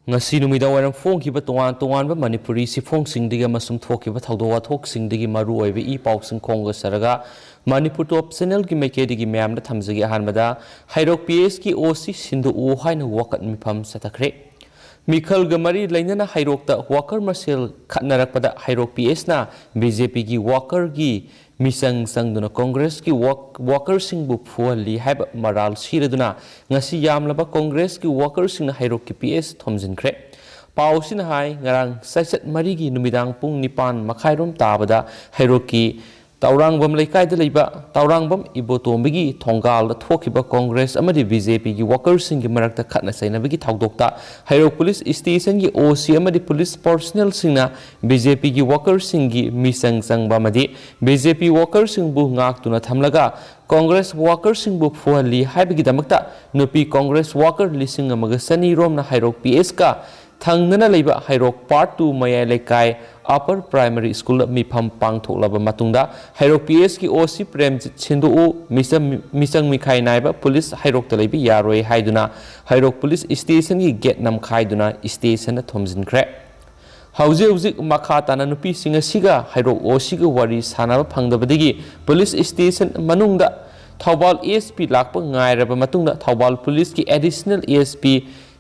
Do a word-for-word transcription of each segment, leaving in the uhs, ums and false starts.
ꯉꯁꯤ ꯅꯨꯃꯤꯗꯥꯡ ꯋꯥꯏꯔꯝ ꯐꯣꯡꯈꯤꯕ ꯇꯣꯉꯥꯟ ꯇꯣꯉꯥꯟꯕ ꯃꯅꯤꯄꯨꯔꯤ ꯁꯤꯐꯣꯡꯁꯤꯡꯗꯒꯤ ꯑꯃꯁꯨꯡ ꯊꯣꯛꯈꯤꯕ ꯊꯧꯗꯣꯛ ꯋꯥꯊꯣꯛꯁꯤꯡꯗꯒꯤ ꯃꯔꯨ ꯑꯣꯏꯕ ꯏ ꯄꯥꯎꯁꯤꯡ ꯈꯣꯝꯒꯠꯆꯔꯒ, ꯃꯅꯤꯄꯨꯔ ꯇꯣꯞ ꯆꯦꯅꯦꯜꯒꯤ ꯃꯥꯏꯀꯩꯗꯒꯤ ꯃꯌꯥꯝꯗ ꯊꯝꯖꯒꯦ꯫ ꯑꯍꯥꯟꯕꯗ, ꯍꯩꯔꯣꯛ ꯄꯤ ꯑꯦꯁꯀꯤ ꯑꯣ ꯁꯤ ꯁꯤꯟꯗꯣꯛꯎ ꯍꯥꯏꯅ ꯋꯥꯀꯠ ꯃꯤꯐꯝ ꯆꯠꯊꯈ꯭ꯔꯦ꯫ ꯃꯤꯈꯜꯒ ꯃꯔꯤ ꯂꯩꯅꯅ ꯍꯩꯔꯣꯛꯇ ꯋꯥꯀꯔ ꯃꯁꯦꯜ ꯈꯠꯅꯔꯛꯄꯗ ꯍꯩꯔꯣꯛ ꯄꯤ ꯑꯦꯁꯅ ꯕꯤ ꯖꯦ ꯄꯤꯒꯤ ꯋꯥꯀꯔꯒꯤ ꯃꯤꯆꯪ ꯆꯪꯗꯨꯅ ꯀꯣꯡꯒ꯭ꯔꯦꯁꯀꯤ ꯋꯥꯛ-, ꯋꯥꯀꯔꯁꯤꯡꯕꯨ ꯐꯨꯍꯜꯂꯤ ꯍꯥꯏꯕ ꯃꯔꯥꯜ ꯁꯤꯔꯗꯨꯅ ꯉꯁꯤ ꯌꯥꯝꯂꯕ ꯀꯣꯡꯒ꯭ꯔꯦꯁꯀꯤ ꯋꯥꯀꯔꯁꯤꯡꯅ ꯍꯩꯔꯣꯛꯀꯤ ꯄꯤ ꯑꯦꯁ ꯊꯣꯝꯖꯤꯟꯈ꯭ꯔꯦ꯫ ꯄꯥꯎꯁꯤꯅ ꯍꯥꯏ, ꯉꯔꯥꯡ ꯆꯩꯆꯠ ꯃꯔꯤꯒꯤ ꯅꯨꯃꯤꯗꯥꯡ ꯄꯨꯡ ꯅꯤꯄꯥꯟ ꯃꯈꯥꯏꯔꯣꯝ ꯇꯥꯕꯗ ꯍꯩꯔꯣꯛꯀꯤ ꯇꯧꯔꯥꯡꯕꯝ ꯂꯩꯀꯥꯏꯗ ꯂꯩꯕ ꯇꯧꯔꯥꯡꯕꯝ ꯏꯕꯣꯇꯣꯝꯕꯒꯤ ꯊꯣꯡꯒꯥꯜꯗ ꯊꯣꯛꯈꯤꯕ ꯀꯣꯡꯒ꯭ꯔꯦꯁ ꯑꯃꯗꯤ ꯕꯤ ꯖꯦ ꯄꯤꯒꯤ ꯋꯥꯀꯔꯁꯤꯡꯒꯤ ꯃꯔꯛꯇ ꯈꯠꯅ ꯆꯩꯅꯕꯒꯤ ꯊꯧꯗꯣꯛꯇ ꯍꯩꯔꯣꯛ ꯄꯨꯂꯤꯁ ꯁ꯭ꯇꯦꯁꯟꯒꯤ ꯑꯣ ꯁꯤ ꯑꯃꯗꯤ ꯄꯨꯂꯤꯁ ꯄꯔꯁꯣꯅꯦꯜꯁꯤꯡꯅ ꯕꯤ ꯖꯦ ꯄꯤꯒꯤ ꯋꯥꯀꯔꯁꯤꯡꯒꯤ ꯃꯤꯆꯪ ꯆꯪꯕ ꯑꯃꯗꯤ ꯕꯤ ꯖꯦ ꯄꯤ ꯋꯥꯀꯔꯁꯤꯡꯕꯨ ꯉꯥꯛꯇꯨꯅ ꯊꯝꯂꯒ ꯀꯣꯡꯒ꯭ꯔꯦꯁ ꯋꯥꯀꯔꯁꯤꯡꯕꯨ ꯐꯨꯍꯜꯂꯤ ꯍꯥꯏꯕꯒꯤꯗꯃꯛꯇ ꯅꯨꯄꯤ ꯀꯣꯡꯒ꯭ꯔꯦꯁ ꯋꯥꯀꯔ ꯂꯤꯁꯤꯡ ꯑꯃꯒ ꯆꯅꯤ ꯔꯣꯝꯅ ꯍꯩꯔꯣꯛ ꯄꯤ ꯑꯦꯁꯀ ꯊꯪꯅꯅ ꯂꯩꯕ ꯍꯩꯔꯣꯛ ꯄꯥꯔꯠ ꯇꯨ ꯃꯌꯥꯏ ꯂꯩꯀꯥꯏ ꯑꯄꯔ ꯄ꯭ꯔꯥꯏꯃꯔꯤ ꯁ꯭ꯀꯨꯜꯗ ꯃꯤꯐꯝ ꯄꯥꯡꯊꯣꯛꯂꯕ ꯃꯇꯨꯡꯗ, ꯍꯩꯔꯣꯛ ꯄꯤ ꯑꯦꯁꯀꯤ ꯑꯣ ꯁꯤ ꯄ꯭ꯔꯦꯝꯖꯤꯠ ꯁꯤꯟꯗꯣꯛꯎ, ꯃꯤꯆꯝ-, ꯃꯤꯆꯪ ꯃꯤꯈꯥꯏ ꯅꯥꯏꯕ ꯄꯨꯂꯤꯁ ꯍꯩꯔꯣꯛꯇ ꯂꯩꯕ ꯌꯥꯔꯣꯏ ꯍꯥꯏꯗꯨꯅ ꯍꯩꯔꯣꯛ ꯄꯨꯂꯤꯁ ꯁ꯭ꯇꯦꯁꯟꯒꯤ ꯒꯦꯠ ꯅꯝꯈꯥꯏꯗꯨꯅ ꯁ꯭ꯇꯦꯁꯟꯗ ꯊꯣꯝꯖꯤꯟꯈ꯭ꯔꯦ꯫ ꯍꯧꯖꯤꯛ ꯍꯧꯖꯤꯛ ꯃꯈꯥ ꯇꯥꯅ ꯅꯨꯄꯤꯁꯤꯡ ꯑꯁꯤꯒ ꯍꯩꯔꯣꯛ ꯑꯣ ꯁꯤꯒ ꯋꯥꯔꯤ ꯁꯥꯟꯅꯕ ꯐꯪꯗꯕꯗꯒꯤ ꯄꯨꯂꯤꯁ ꯁ꯭ꯇꯦꯁꯟ ꯃꯅꯨꯡꯗ ꯊꯧꯕꯥꯜ ꯑꯦꯁ ꯄꯤ ꯂꯥꯛꯄ ꯉꯥꯏꯔꯕ ꯃꯇꯨꯡꯗ ꯊꯧꯕꯥꯜ ꯄꯨꯂꯤꯁꯀꯤ ꯑꯦꯗꯤꯁꯅꯦꯜ ꯑꯦꯁ ꯄꯤ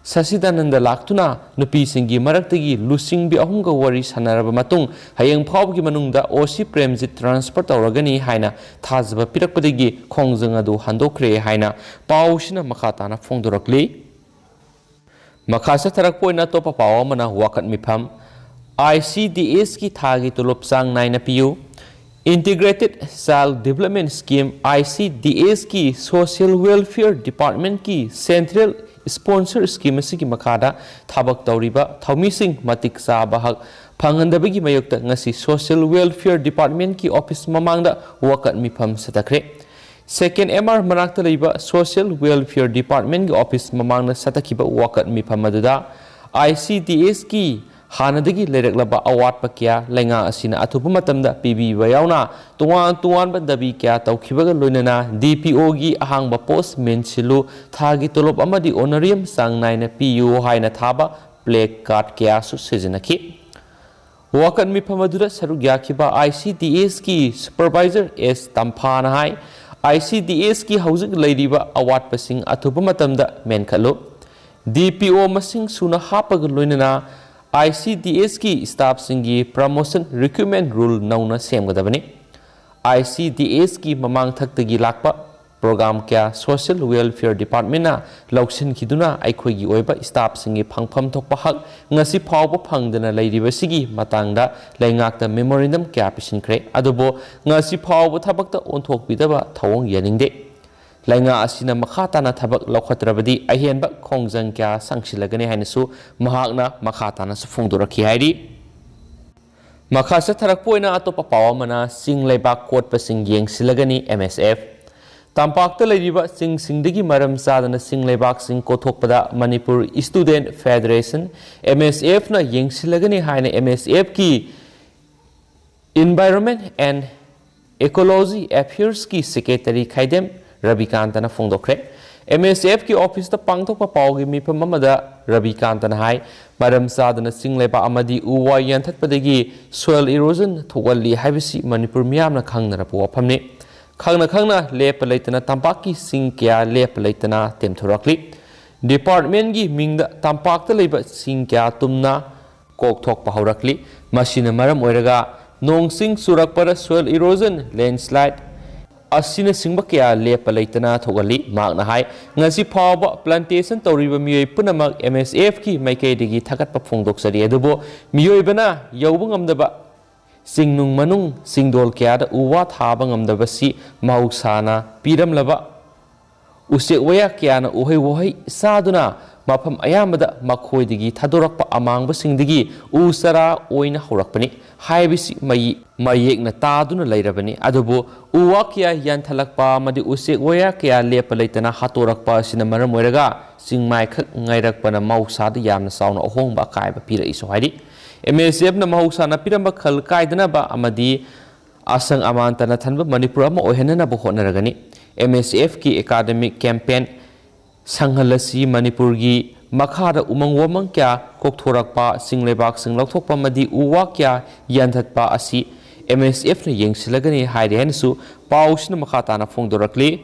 ꯁꯁꯤꯗꯥꯅꯟꯗ ꯂꯥꯛꯇꯨꯅ ꯅꯨꯄꯤꯁꯤꯡꯒꯤ ꯃꯔꯛꯇꯒꯤ ꯂꯨꯆꯤꯡꯕꯤ ꯑꯍꯨꯝꯒ ꯋꯥꯔꯤ ꯁꯥꯟꯅꯔꯕ ꯃꯇꯨꯡ ꯍꯌꯦꯡ ꯐꯥꯎꯕꯒꯤ ꯃꯅꯨꯡꯗ ꯑꯣ ꯁꯤ ꯄ꯭ꯔꯦꯝꯖꯤꯠ ꯇ꯭ꯔꯥꯟꯁꯐꯔ ꯇꯧꯔꯒꯅꯤ ꯍꯥꯏꯅ ꯊꯥꯖꯕ ꯄꯤꯔꯛꯄꯗꯒꯤ ꯈꯣꯡꯖꯪ ꯑꯗꯨ ꯍꯟꯗꯣꯛꯈ꯭ꯔꯦ ꯍꯥꯏꯅ ꯄꯥꯎꯁꯤꯅ ꯃꯈꯥ ꯇꯥꯅ ꯐꯣꯡꯗꯣꯔꯛꯂꯤ꯫ ꯃꯈꯥ ꯆꯠꯊꯔꯛꯄ ꯑꯣꯏꯅ ꯑꯇꯣꯞꯄ ꯄꯥꯎ ꯑꯃꯅ ꯋꯥꯀꯠ ꯃꯤꯐꯝ, ꯑꯥꯏ ꯁꯤ ꯗꯤ ꯑꯦꯁꯀꯤ ꯊꯥꯒꯤ ꯇꯣꯂꯣꯞ ꯆꯥꯡ ꯅꯥꯏꯅ ꯄꯤꯌꯨ꯫ Integrated Child Development Scheme, ꯑꯥꯏ C D ꯑꯦꯁꯀꯤ Social Welfare Departmentꯀꯤ Central Sponsor Scheme ꯑꯁꯤꯒꯤ ꯃꯈꯥꯗ ꯊꯕꯛ ꯇꯧꯔꯤꯕ ꯊꯧꯃꯤꯁꯤꯡ ꯃꯇꯤꯛ ꯆꯥꯕ ꯍꯛ ꯐꯪꯍꯟꯗꯕꯒꯤ ꯃꯥꯌꯣꯛꯇ ꯉꯁꯤ Social Welfare Departmentꯀꯤ ꯑꯣꯐꯤꯁ ꯃꯃꯥꯡꯗ ꯋꯥꯀꯠ ꯃꯤꯐꯝ ꯆꯠꯊꯈ꯭ꯔꯦ꯫ ꯁꯦꯀꯦꯟ ꯑꯦꯝ ꯑꯥꯔ ꯃꯅꯥꯛꯇ ꯂꯩꯕ Social Welfare Departmentꯀꯤ ꯑꯣꯐꯤꯁ ꯃꯃꯥꯡꯗ ꯆꯠꯊꯈꯤꯕ ꯋꯥꯀꯠ ꯃꯤꯐꯝ ꯑꯗꯨꯗ ꯑꯥꯏ ꯁꯤ ꯗꯤ ꯑꯦꯁꯀꯤ ꯍꯥꯟꯅꯗꯒꯤ ꯂꯩꯔꯛꯂꯕ ꯑꯋꯥꯠꯄ ꯀꯌꯥ ꯂꯩꯉꯥꯛ ꯑꯁꯤꯅ ꯑꯊꯨꯕ ꯃꯇꯝꯗ ꯄꯤꯕꯤꯕ ꯌꯥꯎꯅ ꯇꯣꯉꯥꯟ ꯇꯣꯉꯥꯟꯕ ꯗꯥꯕꯤ ꯀꯌꯥ ꯇꯧꯈꯤꯕꯒ ꯂꯣꯏꯅꯅ ꯗꯤ ꯄꯤ ꯑꯣꯒꯤ ꯑꯍꯥꯡꯕ ꯄꯣꯁ ꯃꯦꯟꯁꯤꯜꯂꯨ, ꯊꯥꯒꯤ ꯇꯣꯂꯣꯞ ꯑꯃꯗꯤ ꯑꯣꯅꯔꯤꯌꯝ ꯆꯥꯡ ꯅꯥꯏꯅ ꯄꯤꯌꯨ ꯍꯥꯏꯅ ꯊꯥꯕ ꯄ꯭ꯂꯦ ꯀꯥꯔꯗ ꯀꯌꯥꯁꯨ ꯁꯤꯖꯤꯟꯅꯈꯤ꯫ ꯋꯥꯀꯠ ꯃꯤꯐꯝ ꯑꯗꯨꯗ ꯁꯔꯨꯛ ꯌꯥꯈꯤꯕ ꯑꯥꯏ ꯁꯤ ꯗꯤ ꯑꯦꯁꯀꯤ ꯁꯨꯄꯔꯚꯥꯏꯖꯔ ꯑꯦꯁ ꯇꯝꯐꯥꯅ ꯍꯥꯏ, ꯑꯥꯏ ꯁꯤ ꯗꯤ ꯑꯦꯁꯀꯤ ꯍꯧꯖꯤꯛ ꯂꯩꯔꯤꯕ ꯑꯋꯥꯠꯄꯁꯤꯡ ꯑꯊꯨꯕ ꯃꯇꯝꯗ ꯃꯦꯟꯈꯠꯂꯨ꯫ ꯗꯤ ꯄꯤ ꯑꯣ ꯃꯁꯤꯡ ꯁꯨꯅ ꯍꯥꯞꯄꯒ ꯂꯣꯏꯅꯅ ꯑꯥꯏ ꯁꯤ ꯗꯤ ꯑꯦꯁꯀꯤ ꯁ꯭ꯇꯥꯐꯁꯤꯡꯒꯤ ꯄ꯭ꯔꯃꯣꯁꯟ ꯔꯤꯀ꯭ꯔꯨꯠꯃꯦꯟ ꯔꯨꯜ ꯅꯧꯅ ꯁꯦꯝꯒꯗꯕꯅꯤ꯫ ꯑꯥꯏ ꯁꯤ ꯗꯤ ꯑꯦꯁꯀꯤ ꯃꯃꯥꯡꯊꯛꯇꯒꯤ ꯂꯥꯛꯄ ꯄ꯭ꯔꯣꯒ꯭ꯔꯥꯝ ꯀꯌꯥ ꯁꯣꯁꯤꯌꯦꯜ ꯋꯦꯜꯐꯤꯌꯔ ꯗꯤꯄꯥꯔꯠꯃꯦꯟꯅ ꯂꯧꯁꯤꯟꯈꯤꯗꯨꯅ ꯑꯩꯈꯣꯏꯒꯤ ꯑꯣꯏꯕ ꯁ꯭ꯇꯥꯐꯁꯤꯡꯒꯤ ꯐꯪꯐꯝ ꯊꯣꯛꯄ ꯍꯛ ꯉꯁꯤ ꯐꯥꯎꯕ ꯐꯪꯗꯅ ꯂꯩꯔꯤꯕꯁꯤꯒꯤ ꯃꯇꯥꯡꯗ ꯂꯩꯉꯥꯛꯇ ꯃꯦꯃꯣꯔꯦꯟꯗꯝ ꯀꯌꯥ ꯄꯤꯁꯤꯟꯈ꯭ꯔꯦ꯫ ꯑꯗꯨꯕꯨ ꯉꯁꯤ ꯐꯥꯎꯕ ꯊꯕꯛꯇ ꯑꯣꯟꯊꯣꯛꯄꯤꯗꯕ ꯊꯧꯑꯣꯡ ꯌꯥꯅꯤꯡꯗꯦ꯫ ꯂꯩꯉꯥꯛ ꯑꯁꯤꯅ ꯃꯈꯥ ꯇꯥꯅ ꯊꯕꯛ ꯂꯧꯈꯠꯇ꯭ꯔꯕꯗꯤ ꯑꯍꯦꯟꯕ ꯈꯣꯡꯖꯪ ꯀꯌꯥ ꯆꯪꯁꯤꯜꯂꯒꯅꯤ ꯍꯥꯏꯅꯁꯨ ꯃꯍꯥꯛꯅ ꯃꯈꯥ ꯇꯥꯅꯁꯨ ꯐꯣꯡꯗꯣꯔꯛꯈꯤ ꯍꯥꯏꯔꯤ꯫ ꯃꯈꯥ ꯆꯠꯊꯔꯛꯄ ꯑꯣꯏꯅ ꯑꯇꯣꯞꯄ ꯄꯥꯎ ꯑꯃꯅ ꯆꯤꯡ ꯂꯩꯕꯥꯛ ꯀꯣꯠꯄꯁꯤꯡ ꯌꯦꯡꯁꯤꯜꯂꯒꯅꯤ ꯑꯦꯝ ꯑꯦꯁ ꯑꯦꯐ꯫ ꯇꯝꯄꯥꯛꯇ ꯂꯩꯔꯤꯕ ꯆꯤꯡꯁꯤꯡꯗꯒꯤ ꯃꯔꯝ ꯆꯥꯗꯅ ꯆꯤꯡ ꯂꯩꯕꯥꯛꯁꯤꯡ ꯀꯣꯠꯊꯣꯛꯄꯗ Manipur student federation, M S ꯑꯦꯐꯅ ꯌꯦꯡꯁꯤꯜꯂꯒꯅꯤ ꯍꯥꯏꯅ ꯑꯦꯝ ꯑꯦꯁ ꯑꯦꯐꯀꯤ Environment and Ecology Affairsꯀꯤ ꯁꯦꯀ꯭ꯔꯦꯇꯔꯤ ꯈꯥꯏꯗꯦꯝ ꯔꯕꯤꯀꯥꯟꯇꯅ ꯐꯣꯡꯗꯣꯛꯈ꯭ꯔꯦ꯫ ꯑꯦꯝ ꯑꯦꯁ ꯑꯦꯐꯀꯤ ꯑꯣꯐꯤꯁꯇ ꯄꯥꯡꯊꯣꯛꯄ ꯄꯥꯎꯒꯤ ꯃꯤꯐꯝ ꯑꯃꯗ ꯔꯕꯤꯀꯥꯟꯇꯅ ꯍꯥꯏ, ꯃꯔꯝ ꯆꯥꯗꯅ ꯆꯤꯡ ꯂꯩꯕꯥꯛ ꯑꯃꯗꯤ ꯎ ꯋꯥ ꯌꯥꯟꯊꯠꯄꯗꯒꯤ soil erosion ꯊꯣꯛꯍꯜꯂꯤ ꯍꯥꯏꯕꯁꯤ ꯃꯅꯤꯄꯨꯔ ꯃꯤꯌꯥꯝꯅ ꯈꯪꯅꯔꯕ ꯋꯥꯐꯝꯅꯤ꯫ ꯈꯪꯅ ꯈꯪꯅ ꯂꯦꯞꯄ ꯂꯩꯇꯅ ꯇꯝꯄꯥꯛꯀꯤ ꯆꯤꯡ ꯀꯌꯥ ꯂꯦꯞꯄ ꯂꯩꯇꯅ ꯇꯦꯝꯊꯣꯔꯛꯂꯤ꯫ ꯗꯤꯄꯥꯔꯠꯃꯦꯟꯒꯤ ꯃꯤꯡꯗ ꯇꯝꯄꯥꯛꯇ ꯂꯩꯕ ꯆꯤꯡ ꯀꯌꯥ ꯇꯨꯝꯅ ꯀꯣꯛꯊꯣꯛꯄ ꯍꯧꯔꯛꯂꯤ꯫ ꯃꯁꯤꯅ ꯃꯔꯝ ꯑꯣꯏꯔꯒ ꯅꯣꯡ ꯆꯤꯡ ꯆꯨꯔꯛꯄꯗ soil erosion, landslide ꯑꯁꯤꯅꯆꯤꯡꯕ ꯀꯌꯥ ꯂꯦꯞꯄ ꯂꯩꯇꯅ ꯊꯣꯛꯍꯜꯂꯤ꯫ ꯃꯍꯥꯛꯅ ꯍꯥꯏ, ꯉꯁꯤ ꯐꯥꯎꯕ plantation ꯇꯧꯔꯤꯕ ꯃꯤꯑꯣꯏ ꯄꯨꯝꯅꯃꯛ ꯑꯦꯝ ꯑꯦꯁ ꯑꯦꯐꯀꯤ ꯃꯥꯏꯀꯩꯗꯒꯤ ꯊꯥꯒꯠꯄ ꯐꯣꯡꯗꯣꯛꯆꯔꯤ, ꯑꯗꯨꯕꯨ ꯃꯤꯑꯣꯏꯕꯅ ꯌꯧꯕ ꯉꯝꯗꯕ ꯆꯤꯡꯅꯨꯡ ꯃꯅꯨꯡ ꯆꯤꯡꯗꯣꯜ ꯀꯌꯥꯗ ꯎ ꯋꯥ ꯊꯥꯕ ꯉꯝꯗꯕꯁꯤ ꯃꯍꯧꯁꯥꯅ ꯄꯤꯔꯝꯂꯕ ꯎꯆꯦꯛ ꯋꯥꯌꯥ ꯀꯌꯥꯅ ꯎꯍꯩ ꯋꯥꯍꯩ ꯆꯥꯗꯨꯅ ꯃꯐꯝ ꯑꯌꯥꯝꯕꯗ ꯃꯈꯣꯏꯗꯒꯤ ꯊꯥꯗꯣꯔꯛꯄ ꯑꯃꯥꯡꯕꯁꯤꯡꯗꯒꯤ ꯎ ꯆꯥꯔꯥ ꯑꯣꯏꯅ ꯍꯧꯔꯛꯄꯅꯤ ꯍꯥꯏꯕꯁꯤ ꯃꯌꯦ-, ꯃꯌꯦꯛꯅ ꯇꯥꯗꯨꯅ ꯂꯩꯔꯕꯅꯤ꯫ ꯑꯗꯨꯕꯨ ꯎ ꯋꯥ ꯀꯌꯥ ꯌꯥꯟꯊꯠꯂꯛꯄ ꯑꯃꯗꯤ ꯎꯆꯦꯛ ꯋꯥꯌꯥ ꯀꯌꯥ ꯂꯦꯞꯄ ꯂꯩꯇꯅ ꯍꯥꯠꯇꯣꯔꯛꯄ ꯑꯁꯤꯅ ꯃꯔꯝ ꯑꯣꯏꯔꯒ ꯆꯤꯡꯃꯥꯏꯈꯛ ꯉꯥꯏꯔꯛꯄꯅ ꯃꯍꯧꯁꯥꯗ ꯌꯥꯝꯅ ꯆꯥꯎꯅ ꯑꯍꯣꯡꯕ ꯑꯀꯥꯏꯕ ꯄꯤꯔꯛꯏꯁꯨ ꯍꯥꯏꯔꯤ꯫ ꯑꯦꯝ ꯑꯦꯁ ꯑꯦꯐꯅ ꯃꯍꯧꯁꯥꯅ ꯄꯤꯔꯝꯕ ꯈꯜ ꯀꯥꯏꯗꯅꯕ ꯑꯃꯗꯤ ꯑꯁꯪ ꯑꯃꯥꯟ ꯇꯅ ꯊꯟꯕ ꯃꯅꯤꯄꯨꯔ ꯑꯃ ꯑꯣꯏꯍꯟꯅꯅꯕ ꯍꯣꯠꯅꯔꯒꯅꯤ꯫ ꯑꯦꯝ ꯑꯦꯁ ꯑꯦꯐꯀꯤ academic campaign ꯁꯪꯍꯜꯂꯁꯤ, ꯃꯅꯤꯄꯨꯔꯒꯤ ꯃꯈꯥꯗ ꯎꯃꯪ ꯋꯥꯃꯪ ꯀꯌꯥ ꯀꯣꯛꯊꯣꯔꯛꯄ, ꯆꯤꯡ ꯂꯩꯕꯥꯛꯁꯤꯡ ꯂꯧꯊꯣꯛꯄ ꯑꯃꯗꯤ ꯎ ꯋꯥ ꯀꯌꯥ ꯌꯥꯟꯊꯠꯄ ꯑꯁꯤ ꯑꯦꯝ ꯑꯦꯁ ꯑꯦꯐꯅ ꯌꯦꯡꯁꯤꯜꯂꯒꯅꯤ ꯍꯥꯏꯔꯤ ꯍꯥꯏꯅꯁꯨ ꯄꯥꯎꯁꯤꯅ ꯃꯈꯥ ꯇꯥꯅ ꯐꯣꯡꯗꯣꯔꯛꯂꯤ꯫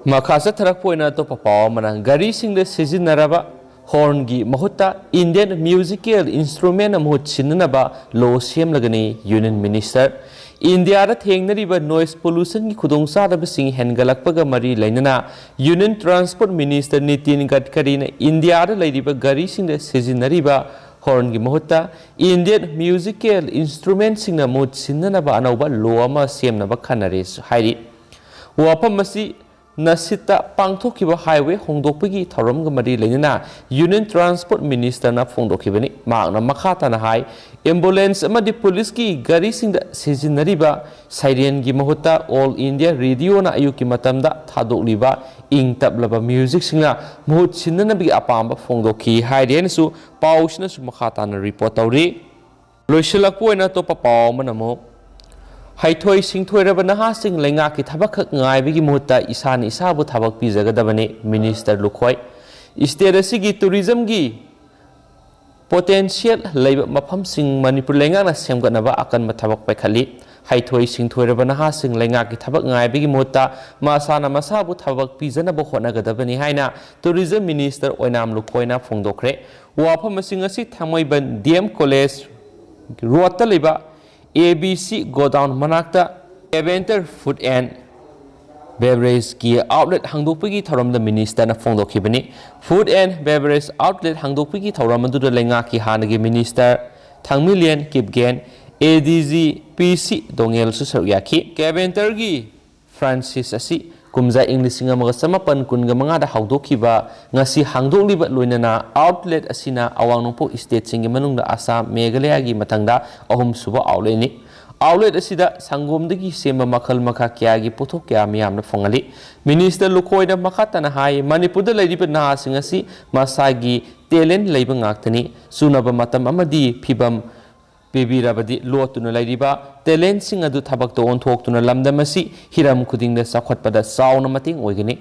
ꯃꯈꯥ ꯆꯠꯊꯔꯛꯄ ꯑꯣꯏꯅ ꯑꯇꯣꯞꯄ ꯄꯥꯎ ꯑꯃꯅ, ꯒꯥꯔꯤꯁꯤꯡꯗ ꯁꯤꯖꯤꯟꯅꯔꯕ ꯍꯣꯔꯟꯒꯤ ꯃꯍꯨꯠꯇ ꯏꯟꯗꯤꯌꯟ ꯃ꯭ꯌꯨꯖꯤꯀꯦꯜ ꯏꯟꯁꯇ꯭ꯔꯨꯃꯦꯟꯅ ꯃꯍꯨꯠ ꯁꯤꯟꯅꯅꯕ ꯂꯣ ꯁꯦꯝꯂꯒꯅꯤ ꯌꯨꯅꯤꯌꯟ ꯃꯤꯅꯤꯁꯇꯔ꯫ ꯏꯟꯗꯤꯌꯥꯗ ꯊꯦꯡꯅꯔꯤꯕ ꯅꯣꯏꯁ ꯄꯣꯂꯨꯁꯟꯒꯤ ꯈꯨꯗꯣꯡꯆꯥꯗꯕꯁꯤꯡ ꯍꯦꯟꯒꯠꯂꯛꯄꯒ ꯃꯔꯤ ꯂꯩꯅꯅ ꯌꯨꯅꯤꯌꯟ ꯇ꯭ꯔꯥꯟꯁꯄꯣꯔꯠ ꯃꯤꯅꯤꯁꯇꯔ ꯅꯤꯇꯤꯟ ꯒꯗꯀꯔꯤꯅ ꯏꯟꯗꯤꯌꯥꯗ ꯂꯩꯔꯤꯕ ꯒꯥꯔꯤꯁꯤꯡꯗ ꯁꯤꯖꯤꯟꯅꯔꯤꯕ ꯍꯣꯔꯟꯒꯤ ꯃꯍꯨꯠꯇ ꯏꯟꯗꯤꯌꯟ ꯃ꯭ꯌꯨꯖꯤꯀꯦꯜ ꯏꯟꯁꯇ꯭ꯔꯨꯃꯦꯟꯁꯤꯡꯅ ꯃꯍꯨꯠ ꯁꯤꯟꯅꯅꯕ ꯑꯅꯧꯕ ꯂꯣ ꯑꯃ ꯁꯦꯝꯅꯕ ꯈꯟꯅꯔꯦꯁꯨ ꯍꯥꯏꯔꯤ꯫ ꯋꯥꯐꯝ ꯑꯁꯤ ꯅꯁꯤꯠꯇ ꯄꯥꯡꯊꯣꯛꯈꯤꯕ ꯍꯥꯏꯋꯦ ꯍꯣꯡꯗꯣꯛꯄꯒꯤ ꯊꯧꯔꯝꯒ ꯃꯔꯤ ꯂꯩꯅꯅ ꯌꯨꯅꯤꯌꯟ ꯇ꯭ꯔꯥꯟꯁꯄꯣꯔꯠ ꯃꯤꯅꯤꯁꯇꯔꯅ ꯐꯣꯡꯗꯣꯛꯈꯤꯕꯅꯤ꯫ ꯃꯍꯥꯛꯅ ꯃꯈꯥ ꯇꯥꯅ ꯍꯥꯏ, ꯑꯦꯝꯕꯨꯂꯦꯟꯁ ꯑꯃꯗꯤ ꯄꯨꯂꯤꯁꯀꯤ ꯒꯥꯔꯤꯁꯤꯡꯗ ꯁꯤꯖꯤꯟꯅꯔꯤꯕ ꯁꯥꯏꯔꯦꯟꯒꯤ ꯃꯍꯨꯠꯇ ꯑꯣꯜ ꯏꯟꯗꯤꯌꯥ ꯔꯦꯗꯤꯑꯣꯅ ꯑꯌꯨꯛꯀꯤ ꯃꯇꯝꯗ ꯊꯥꯗꯣꯛꯂꯤꯕ ꯏꯪ ꯇꯞꯂꯕ ꯃ꯭ꯌꯨꯖꯤꯛꯁꯤꯡꯅ ꯃꯍꯨꯠ ꯁꯤꯟꯅꯅꯕꯒꯤ ꯑꯄꯥꯝꯕ ꯐꯣꯡꯗꯣꯛꯈꯤ ꯍꯥꯏꯔꯤ ꯍꯥꯏꯅꯁꯨ ꯄꯥꯎꯁꯤꯅꯁꯨ ꯃꯈꯥ ꯇꯥꯅ ꯔꯤꯄꯣꯔꯠ ꯇꯧꯔꯤ꯫ ꯂꯣꯏꯁꯤꯜꯂꯛꯄ ꯑꯣꯏꯅ ꯑꯇꯣꯞꯄ ꯄꯥꯎ ꯑꯃꯅ ꯑꯃꯨꯛ, ꯍꯩꯊꯣꯏ ꯁꯤꯡꯊꯣꯏꯔꯕ ꯅꯍꯥꯁꯤꯡ ꯂꯩꯉꯥꯛꯀꯤ ꯊꯕꯛꯈꯛ ꯉꯥꯏꯕꯒꯤ ꯃꯍꯨꯠꯇ ꯏꯁꯥꯅ ꯏꯁꯥꯕꯨ ꯊꯕꯛ ꯄꯤꯖꯒꯗꯕꯅꯤ, ꯃꯤꯅꯤꯁꯇꯔ ꯂꯨꯈꯣꯏ꯫ ꯁ꯭ꯇꯦꯠ ꯑꯁꯤꯒꯤ ꯇꯨꯔꯤꯖꯝꯒꯤ ꯄꯣꯇꯦꯟꯁꯤꯌꯦꯜ ꯂꯩꯕ ꯃꯐꯝꯁꯤꯡ ꯃꯅꯤꯄꯨꯔ ꯂꯩꯉꯥꯛꯅ ꯁꯦꯝꯒꯠꯅꯕ ꯑꯀꯟꯕ ꯊꯕꯛ ꯄꯥꯏꯈꯠꯂꯤ꯫ ꯍꯩꯊꯣꯏ ꯁꯤꯡꯊꯣꯏꯔꯕ ꯅꯍꯥꯁꯤꯡ ꯂꯩꯉꯥꯛꯀꯤ ꯊꯕꯛ ꯉꯥꯏꯕꯒꯤ ꯃꯍꯨꯠꯇ ꯃꯁꯥꯅ ꯃꯁꯥꯕꯨ ꯊꯕꯛ ꯄꯤꯖꯅꯕ ꯍꯣꯠꯅꯒꯗꯕꯅꯤ ꯍꯥꯏꯅ ꯇꯨꯔꯤꯖꯝ ꯃꯤꯅꯤꯁꯇꯔ ꯑꯣꯏꯅꯥꯝ ꯂꯨꯈꯣꯏꯅ ꯐꯣꯡꯗꯣꯛꯈ꯭ꯔꯦ꯫ ꯋꯥꯐꯝ ꯑꯁꯤ ꯉꯁꯤ ꯊꯥꯡꯃꯩꯕꯟ ꯗꯤ ꯑꯦꯝ ꯀꯣꯂꯦꯖ ꯔꯣꯗꯇ ꯂꯩꯕ ꯑꯦ ꯕꯤ ꯁꯤ ꯒꯣꯗꯥꯎꯟ ꯃꯅꯥꯛꯇ ꯀꯦꯕꯦꯟꯇꯔ ꯐꯨꯗ ꯑꯦꯟ ꯕꯦꯕꯔꯦꯖꯀꯤ ꯑꯥꯎꯠꯂꯦꯠ ꯍꯥꯡꯗꯣꯛꯄꯒꯤ ꯊꯧꯔꯝꯗ ꯃꯤꯅꯤꯁꯇꯔꯅ ꯐꯣꯡꯗꯣꯛꯈꯤꯕꯅꯤ꯫ ꯐꯨꯗ ꯑꯦꯟ ꯕꯦꯕꯔꯦꯖ ꯑꯥꯎꯠꯂꯦꯠ ꯍꯥꯡꯗꯣꯛꯄꯒꯤ ꯊꯧꯔꯝ ꯑꯗꯨꯗ ꯂꯩꯉꯥꯛꯀꯤ ꯍꯥꯟꯅꯒꯤ ꯃꯤꯅꯤꯁꯇꯔ ꯊꯥꯡꯃꯤꯂꯦꯟ ꯀꯤꯞꯒꯦꯟ, ꯑꯦ ꯗꯤ ꯖꯤ ꯄꯤ ꯁꯤ ꯗꯣꯉꯦꯜꯁꯨ ꯁꯔꯨꯛ ꯌꯥꯈꯤ꯫ ꯀꯦꯕꯦꯟꯇꯔꯒꯤ ꯐ꯭ꯔꯥꯟꯁꯤꯁ ꯑꯁꯤ ꯀꯨꯝꯖꯥ ꯏꯪ ꯂꯤꯁꯤꯡ ꯑꯃꯒ ꯆꯃꯥꯄꯟ ꯀꯨꯟꯒ ꯃꯉꯥꯗ ꯍꯧꯗꯣꯛꯈꯤꯕ, ꯉꯁꯤ ꯍꯥꯡꯗꯣꯛꯂꯤꯕ ꯂꯣꯏꯅꯅ ꯑꯥꯎꯠꯂꯦꯠ ꯑꯁꯤꯅ ꯑꯋꯥꯡ ꯅꯣꯡꯄꯣꯛ ꯁ꯭ꯇꯦꯠꯁꯤꯡꯒꯤ ꯃꯅꯨꯡꯗ ꯑꯁꯥꯝ, ꯃꯦꯘꯥꯂꯌꯥꯒꯤ ꯃꯊꯪꯗ ꯑꯍꯨꯝꯁꯨꯕ ꯑꯥꯎꯠꯂꯦꯠꯅꯤ꯫ ꯑꯥꯎꯠꯂꯦꯠ ꯑꯁꯤꯗ ꯁꯪꯒꯣꯝꯗꯒꯤ ꯁꯦꯝꯕ ꯃꯈꯜ ꯃꯈꯥ ꯀꯌꯥꯒꯤ ꯄꯣꯠꯊꯣꯛ ꯀꯌꯥ ꯃꯤꯌꯥꯝꯅ ꯐꯪꯍꯜꯂꯤ꯫ ꯃꯤꯅꯤꯁꯇꯔ ꯂꯨꯈꯣꯏꯅ ꯃꯈꯥ ꯇꯥꯅ ꯍꯥꯏ, ꯃꯅꯤꯄꯨꯔꯗ ꯂꯩꯔꯤꯕ ꯅꯍꯥꯁꯤꯡ ꯑꯁꯤ ꯃꯁꯥꯒꯤ ꯇꯦꯂꯦꯟ ꯂꯩꯕ ꯉꯥꯛꯇꯅꯤ꯫ ꯆꯨꯅꯕ ꯃꯇꯝ ꯑꯃꯗꯤ ꯐꯤꯕꯝ ꯄꯤꯕꯤꯔꯕꯗꯤ ꯂꯣꯠꯇꯨꯅ ꯂꯩꯔꯤꯕ talentꯁꯤꯡ ꯑꯗꯨ ꯊꯕꯛꯇ ꯑꯣꯟꯊꯣꯛꯇꯨꯅ ꯂꯝꯗꯝ ꯑꯁꯤ ꯍꯤꯔꯝ ꯈꯨꯗꯤꯡꯗ ꯆꯥꯎꯈꯠꯄꯗ ꯆꯥꯎꯅ ꯃꯇꯦꯡ ꯑꯣꯏꯒꯅꯤ꯫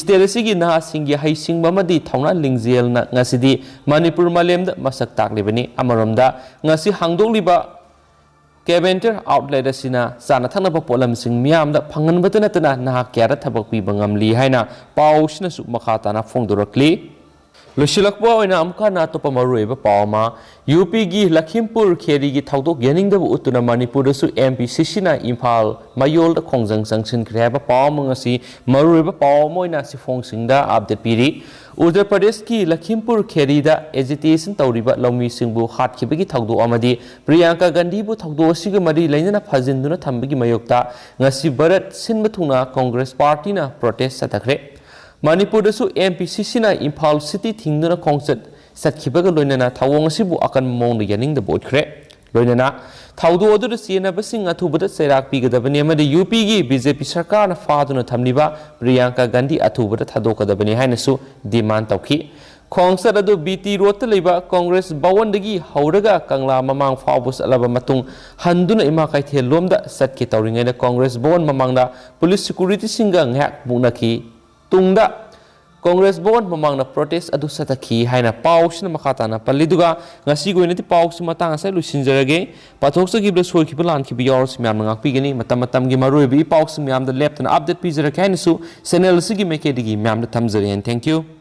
State ꯑꯁꯤꯒꯤ ꯅꯍꯥꯁꯤꯡꯒꯤ ꯍꯩꯁꯤꯡꯕ ꯑꯃꯗꯤ ꯊꯧꯅꯥ ꯂꯤꯡꯖꯦꯜꯅ ꯉꯁꯤꯗꯤ ꯃꯅꯤꯄꯨꯔ ꯃꯥꯂꯦꯝꯗ ꯃꯁꯛ ꯇꯥꯛꯂꯤꯕꯅꯤ꯫ ꯑꯃꯔꯣꯝꯗ, ꯉꯁꯤ ꯍꯥꯡꯗꯣꯛꯂꯤꯕ Caventor Outlet ꯑꯁꯤꯅ ꯆꯥꯅ ꯊꯛꯅꯕ ꯄꯣꯠꯂꯝꯁꯤꯡ ꯃꯤꯌꯥꯝꯗ ꯐꯪꯍꯟꯕꯇ ꯅꯠꯇꯅ ꯅꯍꯥ ꯀꯌꯥꯗ ꯊꯕꯛ ꯄꯤꯕ ꯉꯝꯂꯤ ꯍꯥꯏꯅ ꯄꯥꯎꯁꯤꯅꯁꯨ ꯃꯈꯥ ꯇꯥꯅ ꯐꯣꯡꯗꯣꯔꯛꯂꯤ꯫ ꯂꯣꯏꯁꯤꯜꯂꯛꯄ ꯑꯣꯏꯅ ꯑꯃꯨꯛ ꯍꯟꯅ ꯑꯇꯣꯞꯄ ꯃꯔꯨꯑꯣꯏꯕ ꯄꯥꯎ ꯑꯃ, UPꯒꯤ ꯂꯈꯤꯝꯄꯨꯔ ꯈꯦꯔꯤꯒꯤ ꯊꯧꯗꯣꯛ ꯌꯥꯅꯤꯡꯗꯕ ꯎꯠꯇꯨꯅ ꯃꯅꯤꯄꯨꯔꯗꯁꯨ MPCCꯅ ꯏꯝꯐꯥꯜ ꯃꯌꯣꯜꯗ ꯈꯣꯡꯖꯪ ꯆꯪꯁꯤꯟꯈ꯭ꯔꯦ ꯍꯥꯏꯕ ꯄꯥꯎ ꯑꯃ ꯉꯁꯤ ꯃꯔꯨꯑꯣꯏꯕ ꯄꯥꯎ ꯑꯃ ꯑꯣꯏꯅ ꯁꯤꯐꯣꯡꯁꯤꯡꯗ update ꯄꯤꯔꯤ꯫ ꯎꯠꯇꯔ ꯄ꯭ꯔꯗꯦꯁꯀꯤ ꯂꯈꯤꯝꯄꯨꯔ ꯈꯦꯔꯤꯗ agitation ꯇꯧꯔꯤꯕ ꯂꯧꯃꯤꯁꯤꯡꯕꯨ ꯍꯥꯠꯈꯤꯕꯒꯤ ꯊꯧꯗꯣꯛ ꯑꯃꯗꯤ ꯄ꯭ꯔꯤꯌꯥꯡꯀꯥ ꯒꯥꯟꯙꯤꯕꯨ ꯊꯧꯗꯣꯛ ꯑꯁꯤꯒ ꯃꯔꯤ ꯂꯩꯅꯅ ꯐꯥꯖꯤꯟꯗꯨꯅ ꯊꯝꯕꯒꯤ ꯃꯥꯌꯣꯛꯇ ꯉꯁꯤ ꯚꯥꯔꯠ ꯁꯤꯟꯕ ꯊꯨꯡꯅ ꯀꯣꯡꯒ꯭ꯔꯦꯁ ꯄꯥꯔꯇꯤꯅ protest ꯆꯠꯊꯈ꯭ꯔꯦ꯫ ꯃꯅꯤꯄꯨꯔꯗꯁꯨ MPCCꯅ ꯏꯝꯐꯥꯜ city ꯊꯤꯡꯗꯨꯅ ꯈꯣꯡꯆꯠ ꯆꯠꯈꯤꯕꯒ ꯂꯣꯏꯅꯅ ꯊꯧꯑꯣꯡ ꯑꯁꯤꯕꯨ ꯑꯀꯟꯕ ꯃꯑꯣꯡꯗ ꯌꯥꯅꯤꯡꯗꯕ ꯎꯠꯈ꯭ꯔꯦ꯫ ꯂꯣꯏꯅꯅ ꯊꯧꯗꯣꯛ ꯑꯗꯨꯗ ꯆꯦꯟꯅꯕꯁꯤꯡ ꯑꯊꯨꯕꯗ ꯆꯩꯔꯥꯛ ꯄꯤꯒꯗꯕꯅꯤ ꯑꯃꯗꯤ UPꯒꯤ BJP ꯁꯔꯀꯥꯔꯅ ꯐꯥꯗꯨꯅ ꯊꯝꯂꯤꯕ ꯄ꯭ꯔꯤꯌꯥꯡꯀꯥ ꯒꯥꯟꯙꯤ ꯑꯊꯨꯕꯗ ꯊꯥꯗꯣꯛꯀꯗꯕꯅꯤ ꯍꯥꯏꯅꯁꯨ demand ꯇꯧꯈꯤ꯫ ꯈꯣꯡꯆꯠ ꯑꯗꯨ BT Roadꯇ ꯂꯩꯕ ꯀꯣꯡꯒ꯭ꯔꯦꯁ ꯚꯋꯟꯗꯒꯤ ꯍꯧꯔꯒ ꯀꯪꯂꯥ ꯃꯃꯥꯡ ꯐꯥꯎꯕ ꯆꯠꯂꯕ ꯃꯇꯨꯡ ꯍꯟꯗꯨꯅ ꯏꯃꯥ ꯀꯩꯊꯦꯜ ꯂꯣꯝꯗ ꯆꯠꯀꯦ ꯇꯧꯔꯤꯉꯩꯗ ꯀꯣꯡꯒ꯭ꯔꯦꯁ ꯚꯋꯟ ꯃꯃꯥꯡꯗ police securityꯁꯤꯡꯒ ꯉꯥꯏꯍꯥꯛ ꯃꯨꯛꯅꯈꯤ꯫ ꯇꯨꯡꯗ ꯀꯣꯡꯒ꯭ꯔꯦꯁ ꯚꯋꯟ ꯃꯃꯥꯡꯗ protest ꯑꯗꯨ ꯆꯠꯊꯈꯤ ꯍꯥꯏꯅ ꯄꯥꯎꯁꯤꯅ ꯃꯈꯥ ꯇꯥꯅ ꯄꯜꯂꯤ꯫ ꯑꯗꯨꯒ ꯉꯁꯤꯒꯤ ꯑꯣꯏꯅꯗꯤ ꯄꯥꯎꯁꯤ ꯃꯇꯥꯡ ꯑꯁꯤꯗ ꯂꯣꯏꯁꯤꯟꯖꯔꯒꯦ꯫ ꯄꯥꯊꯣꯛꯆꯈꯤꯕꯗ ꯁꯣꯏꯈꯤꯕ ꯂꯥꯟꯈꯤꯕ ꯌꯥꯎꯔꯁꯨ ꯃꯌꯥꯝꯅ ꯉꯥꯛꯄꯤꯒꯅꯤ꯫ ꯃꯇꯝ ꯃꯇꯝꯒꯤ ꯃꯔꯨꯑꯣꯏꯕ ꯏ ꯄꯥꯎꯁꯤꯡ ꯃꯌꯥꯝꯗ ꯂꯦꯞꯇꯅ update ꯄꯤꯖꯔꯛꯀꯦ ꯍꯥꯏꯅꯁꯨ channel ꯑꯁꯤꯒꯤ ꯃꯥꯏꯀꯩꯗꯒꯤ ꯃꯌꯥꯝꯗ ꯊꯝꯖꯔꯤ꯫ And thank you꯫